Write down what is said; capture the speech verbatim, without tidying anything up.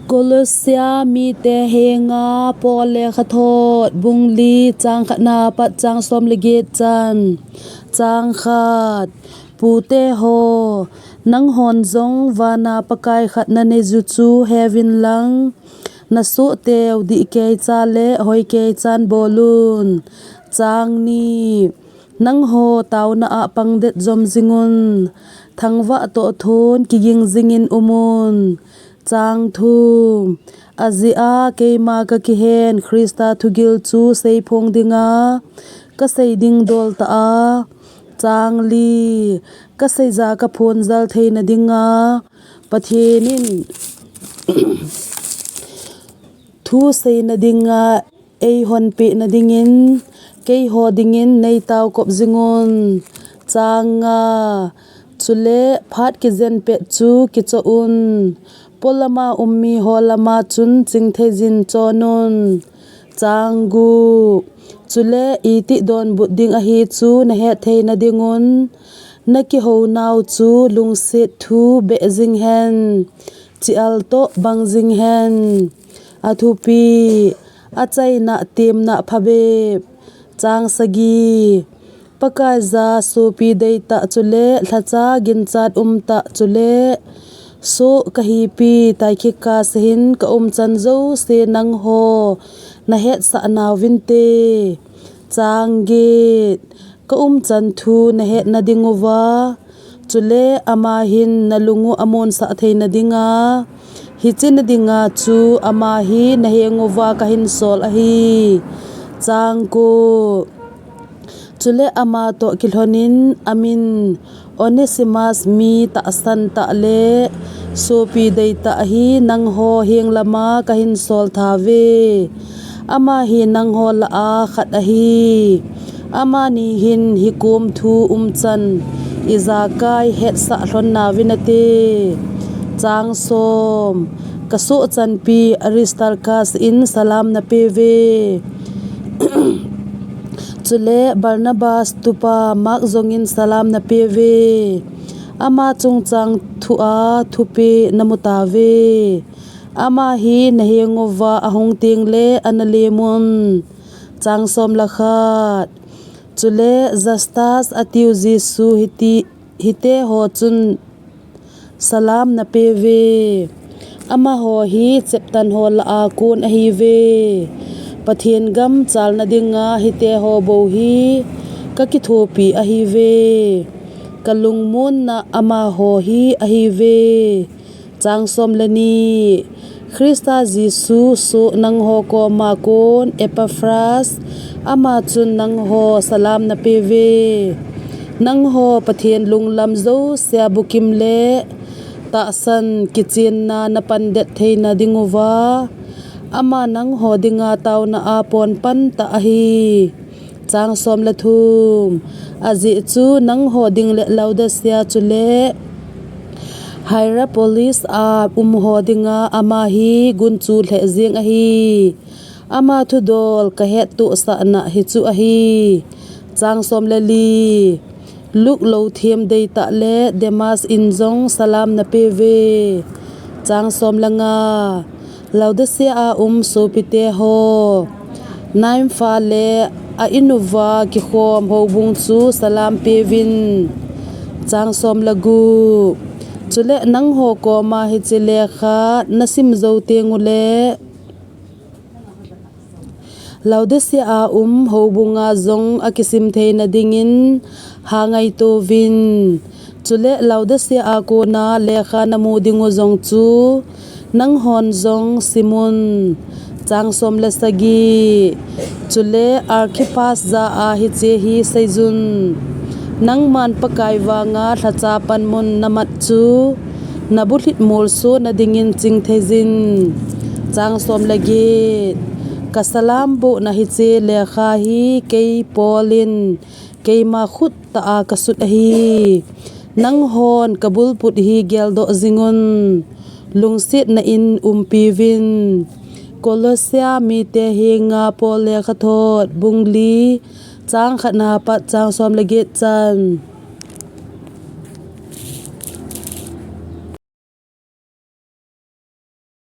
Kolossia mite henga Paul lekhathot, bung li, chang khatna pat chang som le get chan. Chang khat. Pute ho, nanghon jong vana Pakai khat nanei ju chu heuvin lang, nasoh teu dihkeicha le hoikeichan bolun. Chang ni. Nangho tauna a pangdet jom jingun, thangvah toh thon kiging jingin umun. Chang thum. Ajeh a keima kakihen Christa thugil chu seiphong dinga kasei ding dol tah a. Chang li. Kaseija kaphonjal theina dinga Pathen in thu seina dinga eihonpeh na dingin, keiho dingin neitaokop jingun. Chang nga. Chule phat kijen pet chu kichoh un, polama um miho lama chun chingtheijin chonun. Chang gup. Chule itih donbut ding ahi chu nahet theina dingun, nakihounau chu lungset thu beh jing hen, chial toh bang jing hen. Athupi, achaina, temna phabep. Chang sagi. Pakaiya sopi deitah chule lhacha ginchat umtah chule soh kahipi Tychicus hin kaumchan jouse nangho nahetsah nauvinte. Chang get. Kaumchan thu nahetna dinguva, chule ama hin nalungu amonsah theina dinga, hiche na dinga chu ama hi nahenguva kahinsol ahi. Chang ko. Chule ama toh kilhonin amin Onesimus mi tahsan tah le sopi deitah hi nangho henglama kahinsol thauve. Ama hi nangho lah a khat ahi. Amani hin hikom thu umchan ijakai hetsah lhon nauvin ate. Chang som. Kasohchanpi Aristarchus in salam napeuve. Chule Barnabas tupa Mark jongin salam napeuve. Ama chungchang thua thupeh namutauve. Ama hi nahenguva ahung tengle analemun. Chang som le khat. Chule Justus atiu Jesu hiti, hiteho chun salam napeuve. Amaho hi cheptanho lah a kon ahiuve. Pathen gam chalna dinga hiteho bou hi kakithopi ahiuve. Kalungmonna amaho hi ahiuve. Chang som le ni. Christa Jesu soh nangho koma kon Epaphras, ama chun nangho salam napeuve. Nangho Pathen lunglam jousea bukim le tahsan kichenna napandet theina dinguva, ama nangho dinga tauna a ponpan tah ahi. Chang som le thum. Ajeh chu nangho ding le Laodicea chule Hierapolis a umho dinga ama hi gunchu lheh jeng ahi. Ama thudol kahettohsahna hichu ahi. Chang som le li. Luke louthem deitah le Demas in jong salam napeuve. Chang som le nga. Laodicea a um sopiteho, Nympha le a inuva kikhom houbung chu salam peuvin. Chang som le gup. Chule nangho koma hiche lekha nasim jou tengule Laodicea a um houbunga jong akisim theina dingin ha ngaitouvin. Chule Laodicea a kona lekha namu dingu jong chu nanghon jong simun. Chang som le sagi. Chule Archippus jah a hiche hi seijun, nangman Pakai vanga lhacha panmun namat chu nabulhit molsona dingin chingtheijin. Chang som le get. Kasalam bohna hiche lekha hi kei Paul in keima khuttah a kasut ahi. Nanghon kabulput hi geldoh jingun, lungsetna in umpiuvin. Kolossia mite henga Paul lekhathot, bung li, chang khatna pat chang som le get chan.